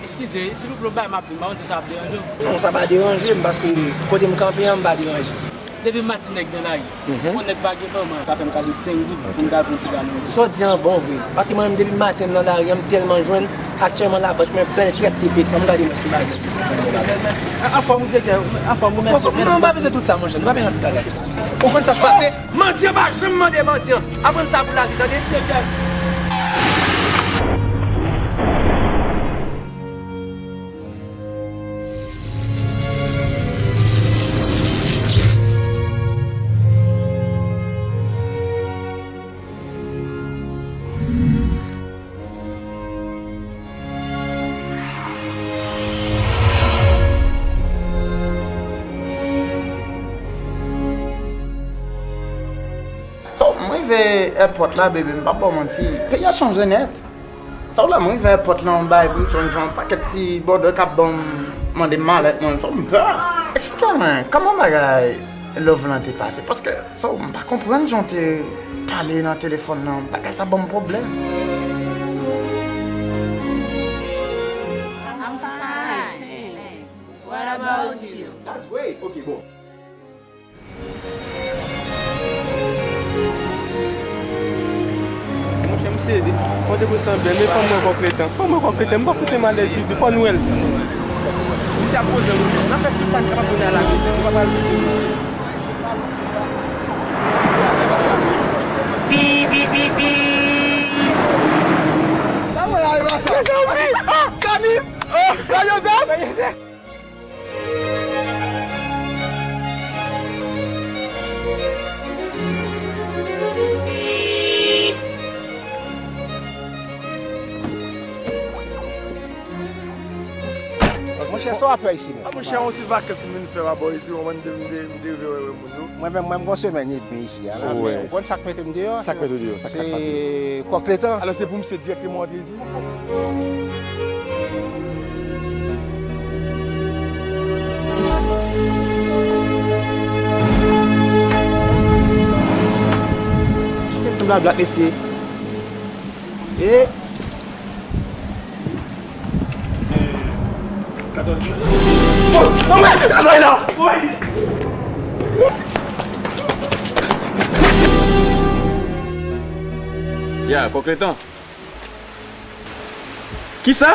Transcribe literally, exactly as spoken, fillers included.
Eskize, silvouplè, w bay m ap di, m pa konn si sa ap deranje w. Non, sa pa deranje m, paske kote m kanpe an, m pa deranje. Depi maten nèg nan lari. Mhm. Yon nèg pa gen manman, sa fè m ka di senk goud pou m ta pran ti ba nan. Sa w di an bon vre. Paske mwen menm depi maten m nan lari an, m tèlman jwenn, aktyèlman lavant mwen plen, l prèske pete. Ann gade mwen si m pa jwenn. Anfòm ou, direktè? Anfòm ou, mèsi. Non, m pa bezwen tout sa, monchè. Nou pa bezwen tout bagay sa. Ou konn sa k pase? Mandyan pa janm mande mandyan. Aprann sa pou lavi, tande? So, m rive èpòt la, bebe, m p ap ba w manti. Peyi a chanje nèt. Sa w la, m rive èpòt la, yon bagay pou m sonje yon pakèt ti bòdè k ap ban m, mande m malèt mwen. So, m pè. Eksplike mwen, kòman bagay love lan te pase? Paske, so, m pa konprann jan w te pale nan telefòn nan. Bagay sa ban m pwoblèm. I'm fine. What about you? That's great. Ok, bon. Monchè, m sezi. Kote pou sanble, men fanm mwen kòkletan. Fanm mwen kòkletan, m panse se malè di di, fò n wè l. Misye ap poze, monchè. N ap fè tout sa n kapab pou n al la, mesye. Nou pa pral. Mezanmi! Ah! Samy! Ah! Samy! Ah! Samy! Monchè, sa w ap fè isi menm? Ah, monchè, yon ti vakans m vin fè pa bò isi, ou konprann, m te, m te, m te rive wè, wè moun yo. Mwen menm, mwen, m gon semèn edmi isi a la, men ou konn sa k mete m deyò? Sa k mete w deyò? Sa k pase? Se kòk letan. Alò, se pou misye dirèkteman antre isi? Sanble a blak, mesye. E Ya, kòkletan. Kisa?